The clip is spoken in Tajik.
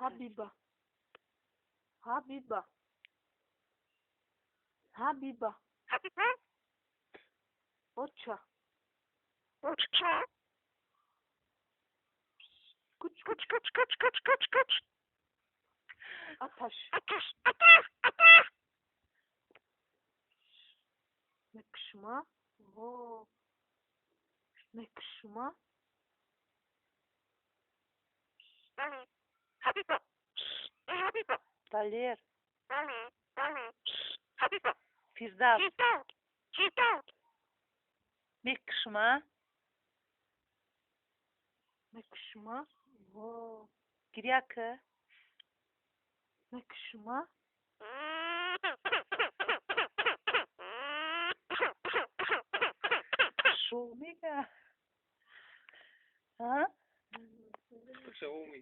Ҳабиба, Ҳабиба, Ҳабиба, оча, куч куч куч куч куч куч куч, аташ, мекшма, во, мекшма, Далер, Фирдавс, мекшма, мекшма, во, гиря ки, мекшма. Шо мега? А? Шо мега?